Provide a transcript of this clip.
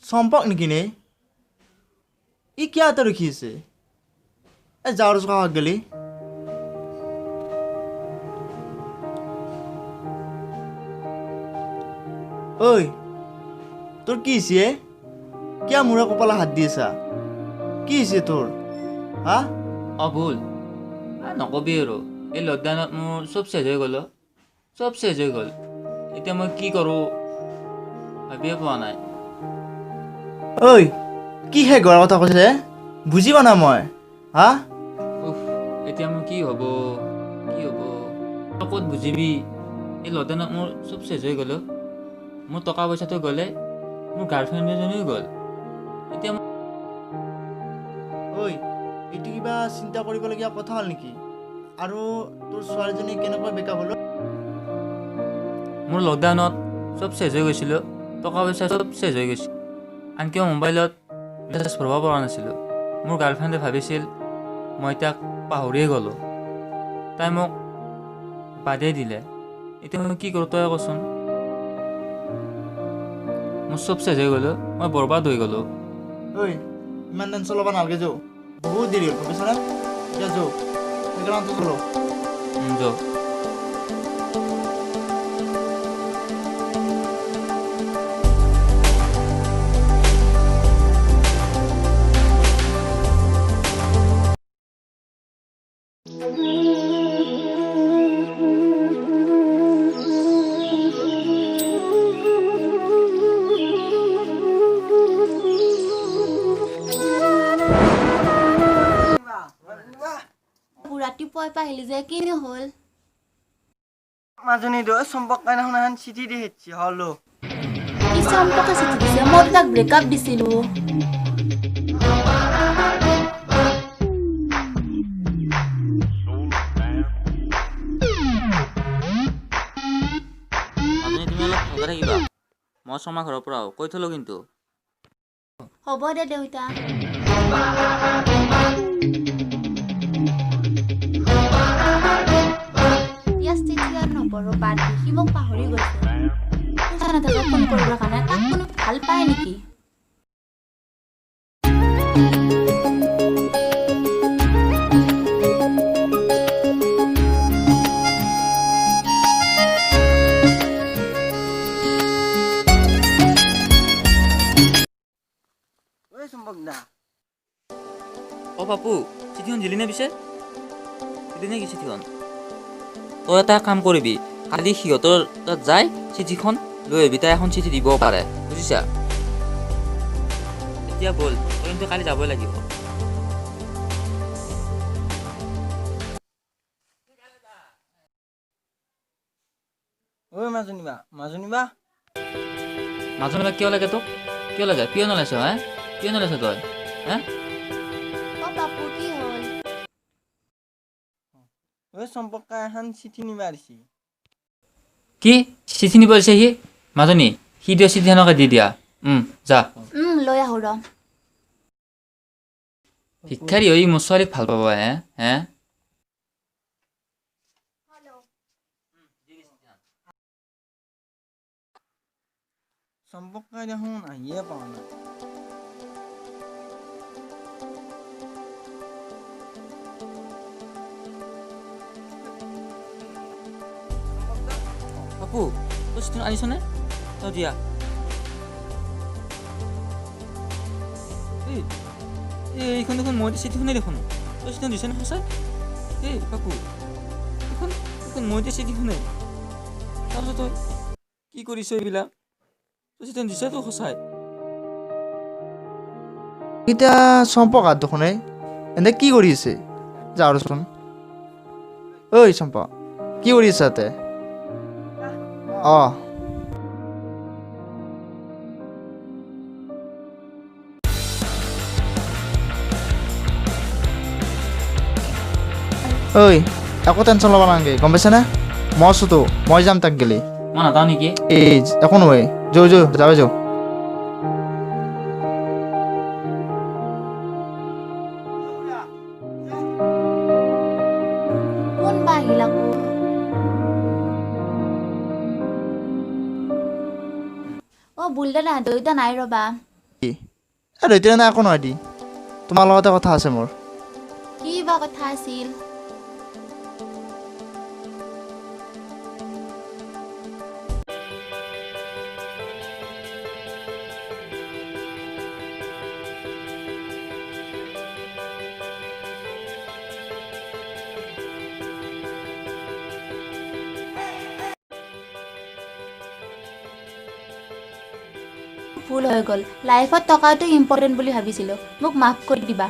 চম্পক নেকি নে? ই কিয় এটা ৰখি আছে? এ যাওঁ কাষত গেলি। ঐ তোৰ কি হৈছে? কিয় মূৰে কপালে হাত দি আছা? কি হৈছে তোৰ? হা? অ ভুল নকবি আৰু, এই লকডাউনত মোৰ চব চেজ হৈ গ'ল, চব চেজ হৈ গ'ল। এতিয়া মই কি কৰোঁ ভাবিয়ে পোৱা নাই। ঐ কি শেষ হোৱাৰ কথা কৈছে বুজি পোৱা নাই মই। হা? উফ, এতিয়া মোৰ কি হ'ব, কি হ'ব, ক'ত বুজিবি? এই লকডাউনত মোৰ চব চেজ হৈ গ'ল, মোৰ টকা পইচাটো গ'লে, মোৰ গাৰ্লফ্ৰেণ্ড এজনীও গ'ল। এতিয়া ঐ এইটো কিবা চিন্তা কৰিবলগীয়া কথা হ'ল নেকি? আৰু তোৰ ছোৱালীজনী কেনেকৈ বেকআপ হ'ল? মোৰ লকডাউনত চব চেজ হৈ গৈছিলোঁ, টকা পইচা চব চেজ হৈ গৈছিল, আনকি মই মোবাইলত ৰিচাৰ্জ ভৰাব পৰা নাছিলোঁ। মোৰ গাৰ্লফ্ৰেণ্ডে ভাবিছিল মই তাক পাহৰিয়ে গ'লোঁ, তাই মোক বাদেই দিলে। এতিয়া মই কি কৰোঁ তই কচোন? মোৰ চব চেজ হৈ গ'লোঁ, মই বৰবাদ হৈ গ'লোঁ। ঐ ইমান টেনশ্যন ল'ব নালাগে, যৌ বহুত দেৰি হ'ল, গম পাইছনে? এতিয়া যৌ সেইকাৰণে চলো। যৌ। ৰাতিপুৱাই আহিলি যে, কিনো হ'ল? মাজনী দো চম্পক কাইনাখন এখন চিঠি দি হেছি হলো। কি চম্পকে চিঠি দিছে? মই তাক ব্ৰেকআপ দিছিলো। মাজনী তুমি অলপ ভালকে থাকিবা, মই শৰ্মা ঘৰৰ পৰা আহোঁ, কৈ থলো কিন্তু। হ'ব দে দেউতা। বাদ দি, সি মোক পাহৰি গৈছে। পইচা নাথাকা ফোন কৰিবৰ কাৰণে তাক কোনো ভাল পায় নেকি? ঐ চম্পক দা। অ পাপু, চিঠিখন দিলি নে পিছে? দিলি নেকি চিঠিখন? তই এটা কাম কৰিবি, কালি সিহঁতৰ তাত যাই চিঠিখন লৈ আহিবি, তাই এখন চিঠি দিব পাৰে, বুজিছা? এতিয়া ব'ল, তই কিন্তু কালি যাবই লাগিব। ঐ মাজনী বা, মাজনী বা। মাজনী বা কিয় লাগে তোক? কিয় লাগে? কিয় নলাইছ হে? কিয় নলাইছ তই হে? অ পাপু কি হ'ল? ঐ চম্পক কাই এখন চিঠি নিবা দিছি। কি চিঠি নিব দিছে সি? মাজনী সি দিয়া চিঠিখনকে দি দিয়া। যা। লৈ আহো ৰ। ভিক্ষাৰী হৈ মোৰ ছোৱালীক ভাল পাব হে? হে? চম্পক কাই দেখোন আহিয়ে পোৱা নাই। পাপু, তই চিঠিখন আনিছনে? তই দিয়া। এই এইখন দেখোন মই দিয়া চিঠিখনেই দেখোন। তই চিঠিখন দিছনে সঁচাই? এই পাপু, এইখন এইখন মই দিয়া চিঠিখনেই। তাৰপিছত তই কি কৰিছ এইবিলাক? তই চিঠিখন দিছ তো সঁচাই? এতিয়া চম্পক হাত দেখোন এই এনে কি কৰি আছে? যাওঁ ৰচোন। ঐ চম্পক, কি কৰি আছা তাতে? অ ঐ একো টেনশ্যন ল'ব নালাগে, গম পাইছানে? মই আছোতো, মই যাম তাক গেলি। মই নাযাওঁ নেকি? এই একো নহয়, যৌ যৌ যাওঁ যৌ। কোন বা আহিল আকৌ? অ বুলদাদা, দেউতা নাই ৰবা। কি এই ৰৈ নাই, একো নহয় দি, তোমাৰ লগতে কথা আছে মোৰ। কি বা কথা আছিল? ভুল হৈ গ'ল, লাইফত টকাটো ইম্পৰ্টেণ্ট বুলি ভাবিছিলোঁ। মোক মাফ কৰি দিবা।